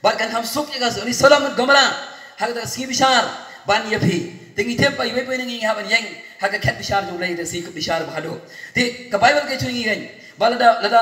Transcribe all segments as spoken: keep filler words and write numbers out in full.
Bad kan kham suk ïa ka une Sodom bad Gomorrah ha kata ka sngi bishar ban ïa phi. Te ngi tip ba iwei pa iwei na ngi ngi hap ban ïeng ha ka khet bishar jong U Blei, te sngi bishar ba haduh. Te ka Baibl ka ïathuh ïa ngi kan ba lada, lada,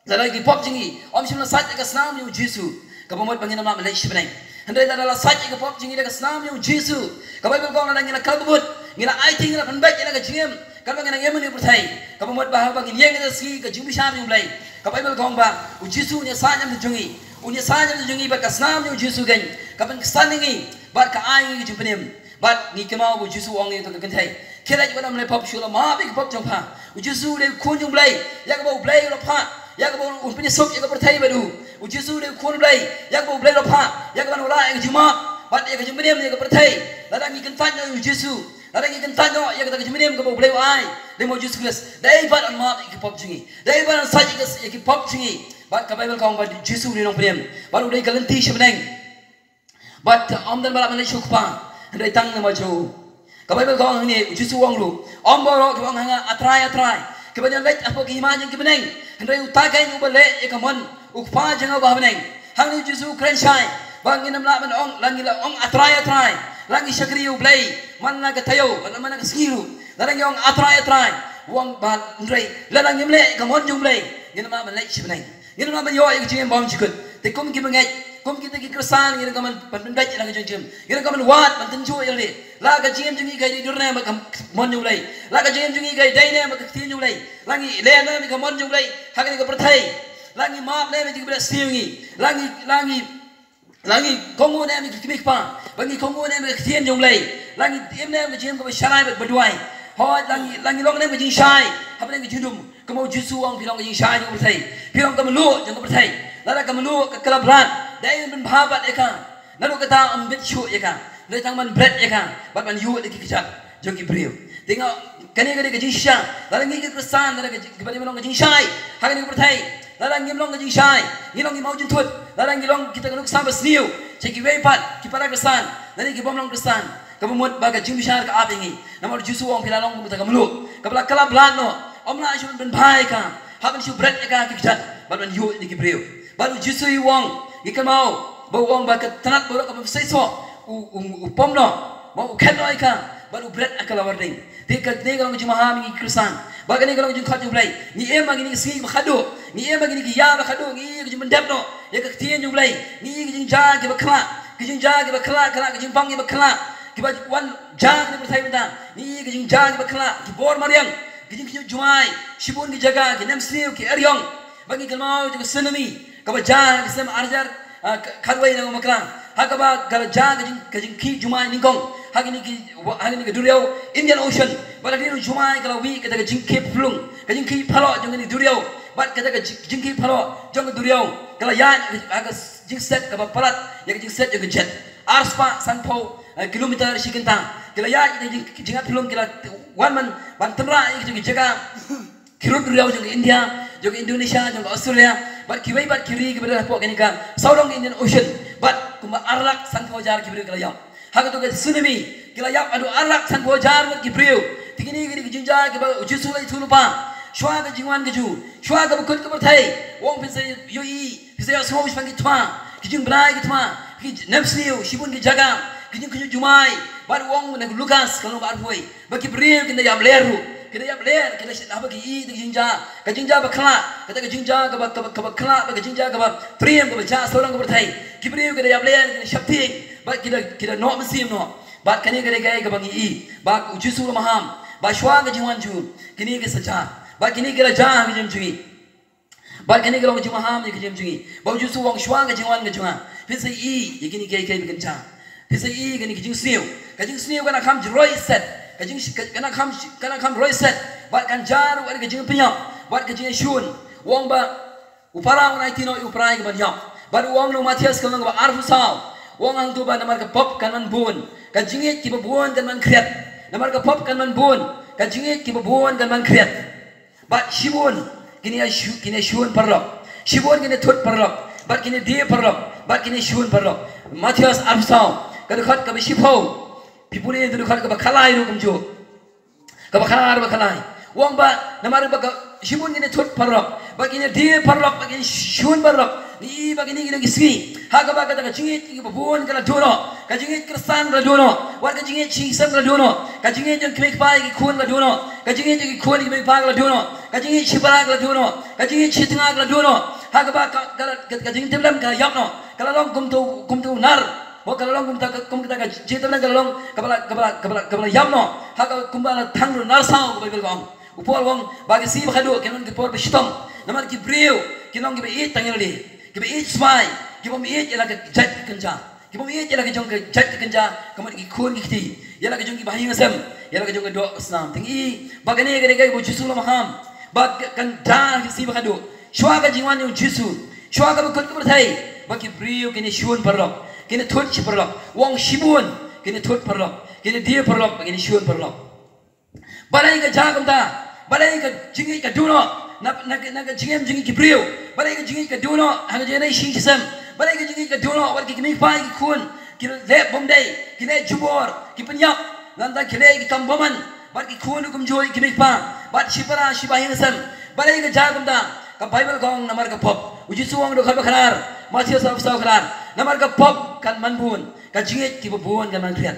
lada ki pop jong ngi ym shym la sait ïa ka snam jong U Jisu, kaba mut ba ngin ym lah ban leit sha bneng. Hynrei lada la sait ïa ka pop jong ngi da ka snam jong U Jisu, ka Baibl ka ong lada ngi la khlad bud, ngi la aiti, ngi la pynbeit ïa la ka jingim, kaba ngi nang ïa mane pyrthei, kaba mut ba haba ngin ïeng ïa ka sngi ka jingbishar jong U Blei, ka Baibl ka ong ba U Jisu un ïa saiñ ïa ka jong ngi, un ïa saiñ ïa ka jong ngi, bad ka snam jong U Jisu kan ka pynksan ïa ngi bad ka ai ngi ka jingpynim. Bad ngi kynmaw ba U Jisu u ong ïa ka kynthei, khie leit wat nym leh pop, shu la map ïa ka pop jong pha. U Jisu u dei u khun jong U Blei ïa kaba U Blei u la phah, ïa kaba un pynïasuk ïa ka pyrthei bad u. U Jisu u dei u khun U Blei ïa kaba U Blei u la phah, ïa kaba un lah ïa ka jingmap bad ïa ka jingpynim ïa ka pyrthei. Lada ngi kyntait noh ïa U Jisu, lada ngi kyntait noh ïa kata ka jingpynim kaba U Blei u ai, dei ma U Jisu Khrist, dei bad un map ïa ki pop jong ngi, dei bad un sait ïa ki pop jong ngi. Bad ka Baibl ka ong ba U Jisu u dei u nongpynim bad u dei ka lynti sha bneng. Bad ym don ba lah ban leit sha U Kpa hynrei tang namar jong u. Ka Baibl ka ong hangne, U Jisu u ong ruh, ym baroh kiba ong ha nga, A Trai, A Trai, kiban ïaleit hapoh ka hima jong ki bneng, hynrei uta keiñ uba leh ïa ka mon U Kpa jong nga uba ha bneng. Hangne U Jisu u kren shai ba ngin ym lah ban ong, la ngi la ong A Trai, A Trai, la ngi shakri ïa U Blei man la ka taïew, man la ka sngi ruh. Lada ngi ong A Trai, A Trai, u ong ba hynrei lada ngim leh ïa ka mon jong U Blei, ngin ym lah ban leit sha bneng. Ngin ym lah ban ïoh ïa ka jingim ba ym jukut. Te kum ki bangeit, kum kita ki khristan, ngi donkam ban pynbeit ïa la ka jingim. Ngi donkam ban wad, ban tynjuh ïa lade. La ka jingim jong ngi ka ïadei dur ne bad ka mon jong U Blei? La ka jingim jong ngi ka ïadei ne bad ka ktien jong U Blei? La ngi leh ne bad ka mon jong U Blei ha kane ka pyrthei? La ngi map ne bad ki ba sniew ïa ngi? La ngi, la ngi, la ngi kohnguh ne bad ki kmie kpa? Ba ngi kohnguh ne bad ka ktien jong U Blei? La ngi im ne bad ka jingim kaba shai bad ba duwai? Hooid, la ngi, la ngi long ne bad ka jingshai hapdeng ka jingdum? Kumba U Jisu u ong, phi long ka jingshai jong ka pyrthei. Phi long ka mluh jong ka pyrthei. Lada ka mluh ka kylla blad, dei ban pynbha pat ïa ka. Naduh kata ym bit shuh ïa ka, dei tang ban bret ïa ka bad ban ïuh ïa ki kjat jong ki briew. Te nga, kane ka dei ka jingshisha. Lada ngi ki khristan, lada ka jing, kiba dei ban long ka jingshai ha kane ka pyrthei. Lada ngim long ka jingshai, ngi long ki mawjynthut, lada ngi long kita ka nuksa ba sniew sha kiwei pat ki para khristan lane ki bym long khristan, kaba mut ba ka jingbishar ka ap ïa ngi. Namar U Jisu u ong, phi la long kum kata ka mluh kaba la kylla blad noh. Ym lah shuh ban pynbha ïa ka, hap ban shu bret ïa ka ki kjat bad ban ïuh ïa ki briew. Bad U Jisu u ong, ngi kynmaw ba u ong ba ka tnat baroh kaba seisoh u, u, u pom noh, ba u khet noh ïa ka bad u bret ha ka lawar ding. Te kane ka long ka jingmaham ïa ngi ki khristan. Bad kane ka long ka jingkhot jong U Blei. Ngi im ha kine ki sngi ba khatduh, ngi im ha kine ki ïa ba khatduh, ngi ïoh ka jingpyndep noh ïa ka ktien jong U Blei. Ngi ïoh ka jingjia kiba khlak, ka jingjia kiba khlak, khlak, ka jingpang kiba khlak, kiba wan jia ha kane ka pyrthei mynta. Ngi ïoh ka jingjia kiba khlak, ki bor mariang, ki jingkhynñiuh jumai, shibun ki jaka, ki nemsniew, ki eriong. Bad ngi kynmaw ïa ka tsunami kaba jia ha ka snem arhajar, ah, ka, khatwei na ka Maklang, ha kaba ka la jia ka jing, ka jingkhih jumai nyngkong ha kane ki, ha kane ka duriaw Indian Ocean. Bad hadien u jumai ka la wieh kata ka jingkhih phyllung, ka jingkhih pharloh jong kane ka duriaw. Bad kata ka jing, jingkhih pharloh jong ka duriaw ka la ïaid ha ka jingset kaba palat ïa ka jingset jong ka jet. Arspah sanphew, eh, kilometer shi kynta ki la ïaid ïa ka jing, jingkhih phyllung, ki la wan ban, ban tynrah ïa ka jaka. Ki rud duriaw jong ka India, jong ka Indonesia, jong ka Australia, bad kiwei pat ki ri kiba don hapoh kane ka sawdong Indian Ocean. Bad kumba ar lak sanphew hajar ki briew ki la ïap ha kato ka tsunami. Ki la ïap haduh ar lak sanphew hajar ngut ki briew. Te kine ki dei ki jingjia kiba U Jisu u la ïathuh lypa. Shuwa ka jingwan ka jong u, shuwa kaba kut ka pyrthei, u ong, phin sa ïohi, phin sa ïohsngew shaphang ki thma, ki jingbnai ki thma, ki nemsniew, shibun ki jaka, ki jingkhynñiuh jumai. Bad u ong na ka Lukas ka lynnong ba arphew wei ba ki briew kin da ïap ler ruh, kin da ïap ler, kin da shit haba ki ïohi ïa ka jingjia, ka jingjia ba khlak, kata ka jingjia kaba, kaba, kaba khlak, bad ka jingjia kaba triem, kaba jia sawdong ka pyrthei. Ki briew kin da ïap ler, kin da sheptieng, bad kin da, kin da noh mynsiem noh. Bad kane ka dei kaei kaba ngi ïohi ba U Jisu u la maham ba shuwa ka jingwan jong u kine ki sa jia, bad kine ki la jia ha ka jingim jong ngi. Bad kane ka long ka jingmaham ïa ka jingim jong ngi ba U Jisu u ong, shuwa ka jingwan ka jong nga, phin sa ïohi ïa kine kiei kiei ba kin jia. Phin sa ïohi ïa kine ki jingsniew. Ka jingsniew ka nang kham roi set. Ka jing, ka, ka nang kham, ka nang kham roi set. Bad kan jia ruh ha ka jingpynïap bad ka jingshun. U ong ba u para un aiti noh ïa u para ïa ka ban ïap. Bad u ong na u Mathaios ka lynnong ba arphew saw, u ong hangto ba namar ka pop kan wan bun, ka jingïeit kiba bun kan wan khriat. Namar ka pop kan wan bun, ka jingïeit kiba bun kan wan khriat. Bad shibun kin ïa shu, kin ïa shun paralok, shibun kin ïa thut paralok, bad kin ïa die paralok, bad kin ïa shun paralok. Mathaios arphew saw, ka dkhot kaba shiphew. Phi pule ïa ka dkhot kaba khatlai ruh kumjuh. Kaba khatlai, kaba khatlai. U ong ba namar ba ka, Shibun kine thut paralok, ba kine die paralok, ba kine shun paralok. Ngi i ba kine kine ki sngi, ha kaba kata ka jingngeit kiba bun ka la duh noh, ka jingngeit Khristan ka la duh noh, wat ka jingngeit shi ïing sem ka la duh noh, ka jingngeit jong ki mei ki pa ïa ki khun ka la duh noh, ka jingngeit jong ki khun ïa ki mei ki pa ka la duh noh, ka jingngeit shipara ka la duh noh, ka jingngeit shitnga ka la duh noh. Ha kaba ka, ka, ka, ka jingtiplem ka ïap noh, ka la long kum tu, kum tu nar. Ho ka la long kum ta, kum ta ka jingtiplem ka la long kaba la, kaba la, kaba la, kaba la ïap noh. Ha ka kumba la thang ruh nar saw ka Baibl ka ong. U Paul u ong ba ki sngi ba khatduh kin long ki por ba shitom. Namar ki briew kin long kiba ïeit tang ïa lade, kiba ïeit spah, kiba ïeit ïa la ka jait ka kynja, kiba ïeit ïa la ka jong ka jait ka kynja, ka mut ki khun ki kti, ïa la ka jong kiba ha ïing ha sem, ïa la ka jong ka doh ka snam. Te ngi i ba kane ka dei kaei ba U Jisu u la maham, ba ka, kan da ha ki sngi ba khatduh, shuwa ka jingwan jong U Jisu, shuwa kaba kut ka pyrthei, ba ki briew kine shun paralok, kine thut shi paralok. U ong shibun kine thut paralok, kine die paralok, ba kine shun paralok. Balei ka jia kumta? Balei ka jingngeit ka duh noh na, na, na ka jingim jong ki briew? Balei ka jingngeit ka duh noh ha ka jingim shi ïing shi sem? Balei ka jingngeit ka duh noh wat ki kmie ki kpa ki khun ki leh bym dei, ki leh jubor, ki pynïap, nangta ki leh ki kam bymman bad ki khun kumjuh ki kmie ki kpa, bad shipara shiba ha ïing sem? Balei ka jia kumta? Ka Baibl ka ong namar ka pop. U Jisu u ong ha u dkhot ba khatnar, Mathaios saw saw khatnar, namar ka pop kan man bun, ka jingngeit kiba bun kan man khriat.